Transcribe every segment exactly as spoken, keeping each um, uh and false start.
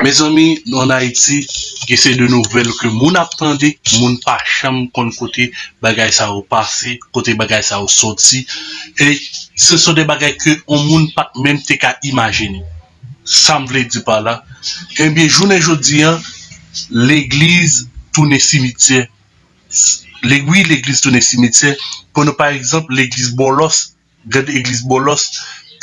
Mezanmi, ann Ayiti, gen se de nouvèl ke moun ap tande, moun pa janm konn kote bagay sa yo pase, kote bagay sa yo soti. E se son de bagay ke yon moun pa t menm te ka imajine. Sa m vle di pa la, ebyen, jounen jodi a, legliz tounen simityè. Wi, legliz tounen simityè. Pou nou, pa egzanp, legliz Bòlòs, gad legliz Bòlòs,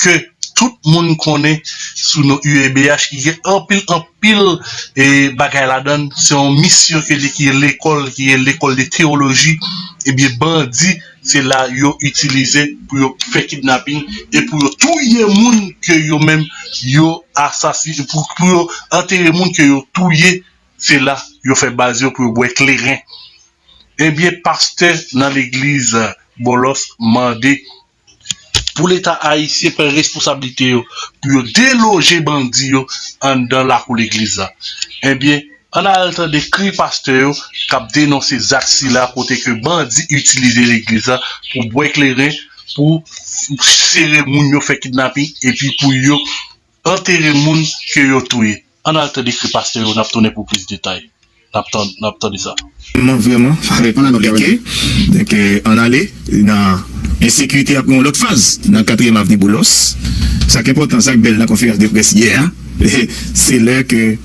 ke tout moun konnen sou non U E B H, ki gen anpil, anpil, e, bagay ladan l. Se yon misyon ke li, ki lekòl, ki lekòl de teyoloji. Ebyen, bandi, se la yo itilize pou yo fè kidnaping e pou yo touye moun ke yo menm yo asasine, pou, pou yo antere moun ke yo touye, se la yo fè baz yo pou yo bwè kleren. Ebyen, pastè nan legliz Bòlòs mande pou Leta ayisyen pran responsablite yo, pou yo deloje bandi yo anndan lakou legliz la. Ebyen, ann al tande kri pastè yo k ap denonse zak sila kote ke bandi itilize legliz la pou bwè kleren, pou sere moun yo, fè kidnaping, epi pou yo antere moun ke yo touye. Ann al tande kri pastè yo, n ap tounen pou plis detay. N ap tann, n ap tande sa. Vrèman, vrèman, fale pou konplike. Donk, ann ale nan ensekirite ap gen yon lòt faz nan katriyèm avni Boulos. Sa k enpòtan, sa k bèl nan konferans de près yè a, se lè ke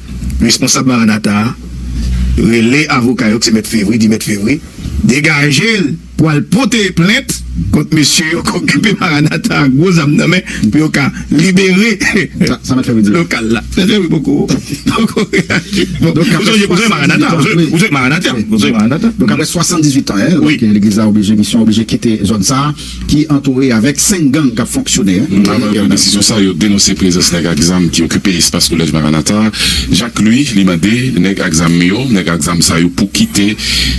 responsab Maranata a rele avoka yo, ki se Mèt Fevri, di Mèt Fevri degaje l pou al pote plent kont mesye yo k okipe Maranata ak gwo zam nan men pou yo ka libere lokal la. Mèt Fevri poko, poko reyaji. Bon, ou sonje, ou sonje Maranata, ou sonje, ou sonje Maranata, ou sonje Maranata. Donk, apre swasanndizuit an, legliz la oblije, misyon oblije kite zòn sa a ki antoure avèk senk gang k ap fonksyone. Desizyon sa yo denonse prezans nèg ak zam ki okipe espas Kolèj Maranata. Jak Louis, li mande nèg ak zam yo, nèg ak zam sa yo pou kite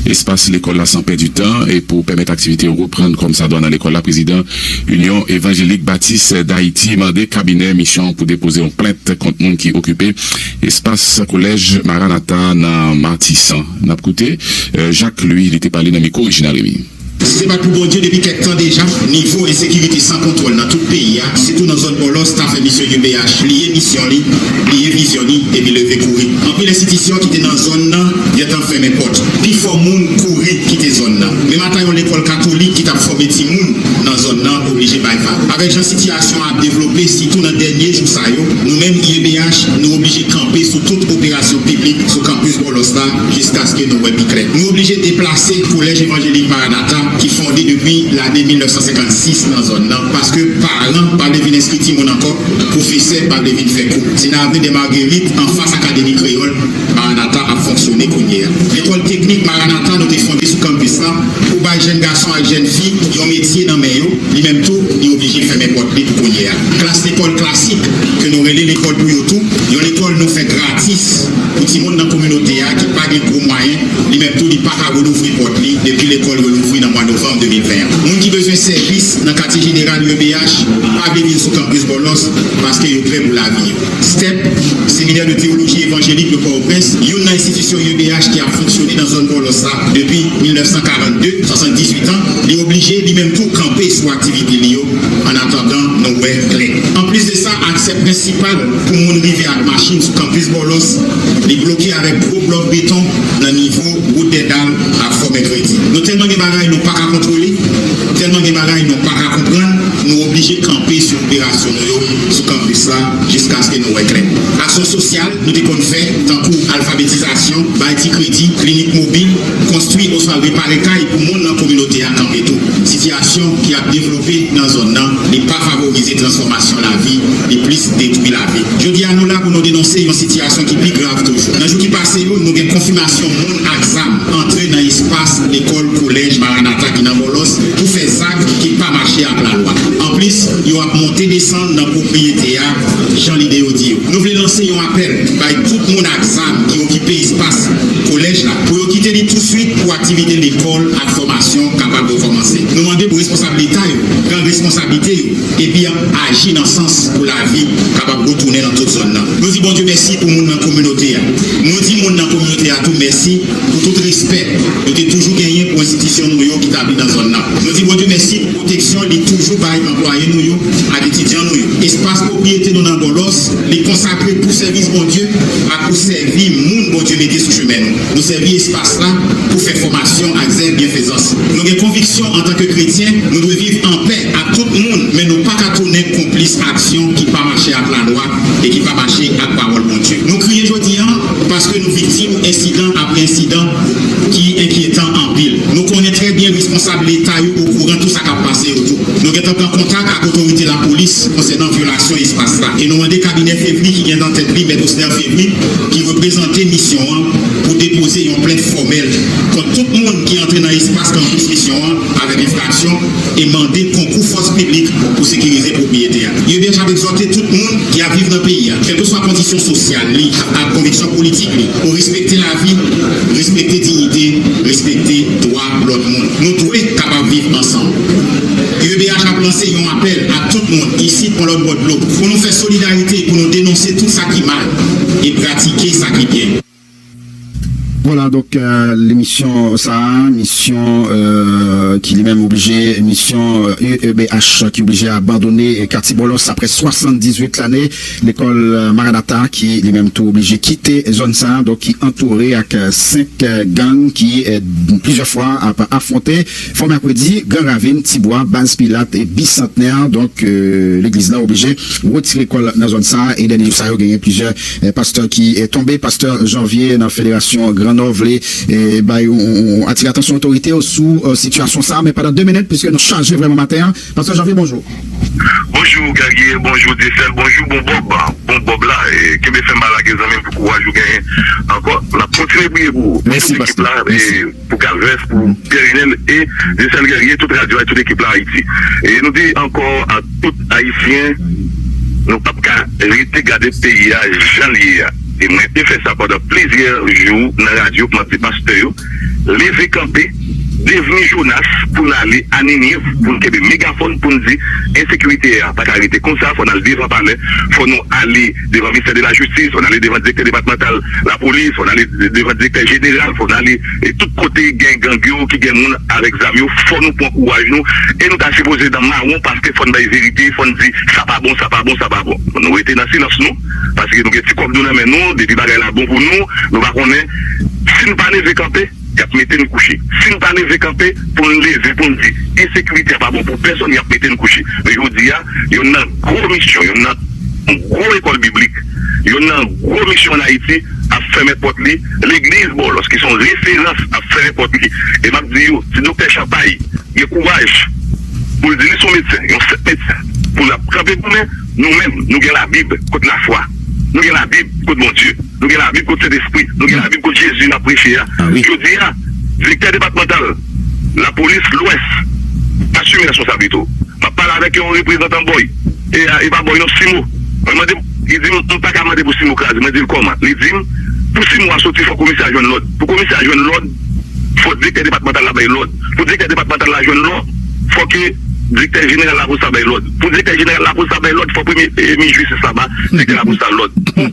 espas lekòl la san pèdi tan e pou pèmèt aktivite yo reprann kòmsadwa nan lekòl la. Prezidan Inyon Evanjelik Batis Dayiti mande kabinè misyon pou depoze yon plent kont moun ki okipe espas Kolèj Maranata nan Matisan. N ap koute, euh, Jak Louis, li te pale nan mikwo Reginald Remy. Si se pa t pou Bondye, depi kèk tan deja, nivo ensekirite san kontwòl nan tout peyi a, sitou nan zòn Bòlòs, ta fè misyon U B H bliye misyon li, bliye vizyon li, epi leve kouri. Anpil enstitisyon ki te nan zòn nan gentan fèmen pòt. Pifò moun kouri kite zòn nan. Menm ata yon lekòl katolik ki t ap fòme timoun nan zòn nan oblije bay vag. Avèk jan sitiyasyon an ap devlope, sitou nan dènye jou sa yo, nou menm U E B H, nou oblije kanpe sou tout operasyon piblik sou kanpis Bòlòs la jiskaske nou wè pi klè. Nou oblije deplase Kolèj Evanjelik Maranata, ki fonde depi lane mil nèf san senkannsis nan zòn nan, paske paran pa vle vin enskri timoun ankò, pwofesè pa vle vin fè kou. Se nan Avenue des Marguerites, anfas Akademi Kreyòl, Maranata ap fonksyone kounye a. Lekòl teknik Maranata nou te fonde sou kanpis la pou bay jèn gason ak jèn fi yon metye nan men yo, li menm tou, li oblije fèmen pòt li pou kounye a. Klas lekòl klasik, ke nou rele lekòl pou yo tou, yon lekòl nou fè gratis pou timoun nan kominote a ki pa gen gwo mwayen, li menm tou, li pa ka relouvri pòt li depi lekòl relouvri nan mwa novanm de mil ven an. Moun ki bezwen sèvis nan katye jeneral U E B H pa vle vin sou kanpis Bòlòs paske yo pè pou lavi yo. step, Séminaire de théologie évangélique de Port-au-Prince, youn nan enstitisyon U E B H ki ap fonksyone nan zòn Bòlòs la depi mil nèf san karannde, swasanndizuit an, li oblije li menm tou kanpe sou aktivite li yo, an atandan nou wè klè. Anplis de sa, aksè prensipal pou moun rive ak machin sou kanpis Bòlòs, li bloke avèk gwo blòk beton nan nivo wout Dèdal ak Fò Mèkredi. Nou tèlman gen bagay nou pa ka kontwole, tèlman gen bagay nou pa ka konprann, nou oblije kanpe sou operasyon nou yo sou kanpis la jiskaske nou wè klè. Aksyon sosyal nou te konn fè, tankou alfabetizasyon, bay ti kredi, klinik mobil, konstwi oswa repare kay pou moun nan kominote a kanpe tou. Sitiyasyon ki ap devlope nan zòn nan, li pa favorize transfòmasyon lavi, li plis detwi lavi. Jodi a, nou la pou nou denonse yon sitiyasyon ki pi grav toujou. Nan jou ki pase yo, nou gen konfimasyon moun ak zam antre nan espas lekòl kolèj Maranata ki nan Bòlòs pou fè zak ki pa mache ak lalwa. Anplis, yo ap monte desann nan pwopriyete a, jan lide yo di yo. Nou vle lanse yon apèl bay tout moun ak zam ki okipe espas kolèj la pou yo kite Te li touswit pou aktivite lekòl ak fòmasyon kapab rekòmanse. Nou mande pou responsab Leta yo pran responsablite yo epi aji nan sans pou lavi kapab retounen nan tout zòn nan. Nou di Bondye mèsi pou moun nan kominote a. Nou di moun nan kominote a tou mèsi pou tout respè yo te toujou genyen pou enstitisyon nou yo ki tabli nan zòn nan. Nou di Bondye mèsi pou pwoteksyon li toujou bay anplwaye nou yo ak etidyan nou yo. Espas pwopriyete nou nan Bòlòs, li konsakre pou sèvis Bondye ak pou sèvi moun Bondye mete sou chemen nou. Nou sèvi espas la pou fè fòmasyon ak zèv byenfezans. Nou gen konviksyon antanke kretyen, nou dwe viv anpè ak tout moun, men nou pa ka tounen konplis aksyon ki pa mache ak lalwa e ki pa mache ak pawòl Bondye. Nou kriye jodi a paske nou viktim ensidan apre ensidan ki enkyetan anpil. Nou konnen trè byen responsab Leta yo okouran tout sa k ap pase yo tou. Nou gentan pran kontak ak otorite lapolis konsènan vyolasyon espas la e nou mande kabinè Fevri ki gen nan tèt li Mèt Osner Fevri ki reprezante misyon an pou depoze yon plent fòmèl kont tout moun ki antre nan espas kanpis misyon an avèk enfraksyon e mande konkou fòs piblik pou sekirize pwopriyete a. U E B H ap egzòte tout moun ki ap viv nan peyi a, kèlkeswa kondisyon sosyal li ak konviksyon politik li, pou respekte lavi, respekte diyite, respekte dwa lòt moun. Nou dwe kapab viv ansanm. U E B H ap lanse yon apèl ak tout moun isit kon lòt bò dlo pou nou fè solidarite, pou nou denonse tout sa ki mal e pratike sa ki byen. Vwala, donk, lemisyon sa a, misyon ki li menm oblije, misyon U E B H ki oblije abandone katye Bòlòs apre swasanndizuit lane. Lekòl Maranata ki li menm tou oblije kite zòn sa a, donk ki antoure ak senk gang ki plizyè fwa ap afwonte. Fò Mèkredi, Gran Ravin, Tibwa, Baz Pilat e Bisantnè, donk legliz la oblije retire kò l nan zòn sa a. E dènye jou sa yo genyen plizyè pastè ki tonbe. Pastè Janvier nan Federasyon Gran Nò vle bay yon atire atansyon otorite yo sou sitiyasyon sa a. Men pandan de minit, piske nou chaje vrèman maten an, Pastè Janvier, bonjou. Bonjou Guerrier, bonjou Dieuseul, bonjou Bon Bob. Bon Bob la, kenbe fèm ba lage zanmi m pou kouraj ou genyen ankò. N ap kontinye priye pou ou. Mèsi pastè. Mèsi. Pou Calvès, pou Pierre Rinel e Dieuseul Guerrier, tout radyo a, tout ekip la Ayiti. E nou di ankò a tout Ayisyen, nou p ap ka rete gade peyi a jan l ye a. E mwen te fè sa pandan plizyè jou nan radyo pou m ap di pastè yo, leve kanpe, devni Jonas pou n ale a Niniv, pou n kenbe megafòn, pou n di ensekirite a pa ka rete konsa, fò n al devan palè, fò nou ale devan ministè de la jistis, fò n ale devan direktè depatmantal lapolis, fò n ale devan direktè jeneral, fò n ale e tout kote gen gang yo, ki gen moun avèk zam yo, fò nou pran kouraj nou e nou ta sipoze nan mawon paske fò n bay verite, fò n di sa pa bon, sa pa bon, sa pa bon. Nou rete nan silans nou paske nou gen ti kòb nou nan men nou, depi bagay la bon pou nou, nou pa konnen si n pa leve kanpe, y ap mete n kouche. Si n pa leve kanpe pou n leve pou n di ensekirite a pa bon pou pèsonn, y ap mete n kouche. Men jodi a, youn nan gwo misyon, youn nan gwo lekòl biblik, youn nan gwo misyon ann Ayiti ap fèmen pòt li, legliz Bòlòs ki se yon referans ap fèmen pòt li. E m ap di yo, si Doktè Champagne gen kouraj pou l di li se yon medsen, yon senp medsen, pou l ap kanpe goumen, nou menm, nou gen Labib kot lafwa. Nou gen Labib kot Bondye. Nou gen Labib kot Sentespri. Nou gen Labib kot Jezi n ap preche a. Jodi a, direktè depatmantal lapolis Lwès asime responsablite w. M ap pale avèk yon reprezantan Bòy. E, e pa Bòy non, Simo. Mwen mande, li di m, m pa ka mande pou Simo kraze. Mwen di l kòman? Li di m, pou Simo a soti, fò komisè a jwenn lòd. Pou komisè a jwenn lòd, fò direktè depatmantal la bay lòd. Pou direktè depatmantal la jwenn lòd, fò ke direktè jeneral lapolis la bay lòd. Pou direktè jeneral lapolis la bay lòd, fò premye minis jistis la ba direktè lapolis la lòd. Pou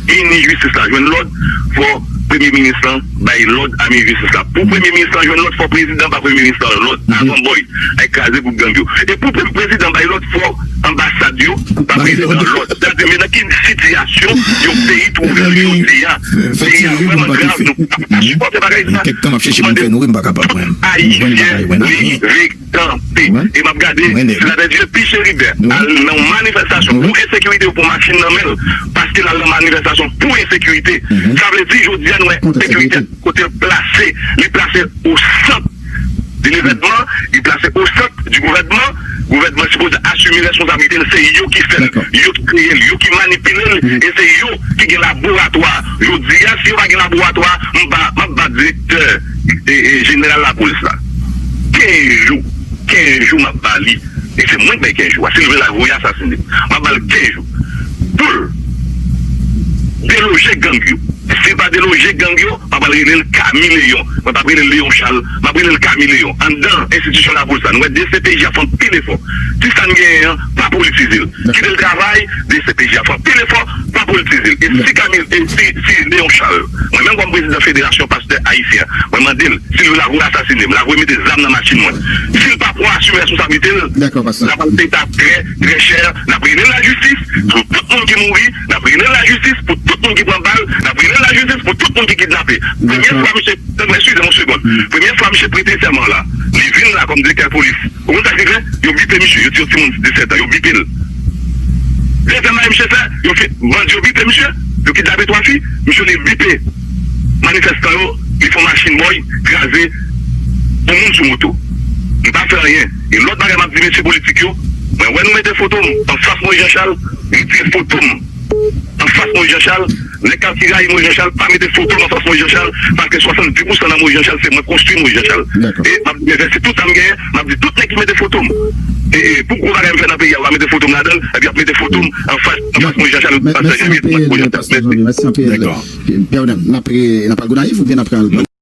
minis jistis la jwenn lòd, fò premye minis lan bay lòd a minis jistis la. Pou premye minis lan jwenn lòd, fò prezidan ba premye minis lan lòd avan Bòy al kraze gwoup gang yo. E pou prezidan bay lòd, fò anbasad yo ba prezidan lòd. Sa vle di, men nan ki sitiyasyon yon peyi twouve l jodi a? Peyi a vrèman grav, nou p ap ka sipòte bagay sa. Mwen mande tout Ayisyen leve kanpe. E m ap gade senatè Dieu Pi Chérubin al nan yon manifestasyon pou ensekirite yo pran machin nan men l paske l al nan manifestasyon pou ensekirite. Sa vle di jodi a nou wè ensekirite a kote l plase, li plase o sant de levènman, li plase o sant di gouvènman. Gouvènman sipoze asime responsablite l, se yo ki fè l, yo ki kreye l, yo ki manipile l, e se yo ki gen laboratwa. Jodi a, si yo pa gen laboratwa, m pa, m ap ba direktè jeneral lapolis la kenz jou, kenz jou m ap ba li. E se mwen k bay kenz jou a. Si l vle l al voye asasine, m ap ba l kenz jou pou l deloje gang yo. Si l pa deloje gang yo, m ap m ap rele l Kamileyon. Mwen p ap rele l Leyon Chal, m ap rele l Kamileyon. Anndan enstitisyon lapolis la, nou wè D C P J ap fè anpil efò. Ti sa n genyen an, pa politize l. Kite l travay, D C P J ap fè anpil efò, pa politize l. E si Kami, e si, si Leyon Chal, mwen menm kòm prezidan Federasyon Pastè Ayisyen, mwen mande l, si l vle, l ap vle asasine m, l ap vle mete zam nan machin mwen. Si l pa pran asime responsablite l, l ap peye sa trè, trè chè. N ap rele lajistis pou tout moun ki mouri, n ap rele lajistis pou tout moun ki pran bal, n ap rele lajistis pou tout moun ki kidnape. Premye fwa misye, eskize m yon segonn, premye fwa misye prete sèman la, li vin la kòm direktè polis. Ou konn sa k rive? Yo bipe misye, yo tiye yon timoun de sèt an, yo bipe l. Dezyèm bagay misye fè, yo fi, bandi yo bipe misye, yo kidnape twa fi, misye vin bipe manifestan yo, li fè yon machin bòy, kraze yon moun sou moto. M pa fè anyen. E lòt bagay m ap di mesye politik yo, mwen wè nou mete foto m anfas Moïse Jean Charles, retire foto m anfas Moïse Jean Charles, nèg k ap tirayi Moïse Jean Charles, pa mete foto m anfas Moïse Jean Charles, paske swasanndis pousan nan Moïse Jean Charles, se mwen konstwi Moïse Jean Charles. E m ap envesti tout sa m genyen, m ap di tout nèg ki mete foto m, e, e, pou gwo bagay m fè nan peyi a, yo pa mete foto m ladan l, epi y ap mete foto m anfas, anfas Moïse Jean Charles, pastè Janvier, anfas Moïse Jean Charles. Mèsi anpil, pastè Janvier. Mèsi anpil. Pè Odem, n ap, n ap al Gonayiv oubyen n ap al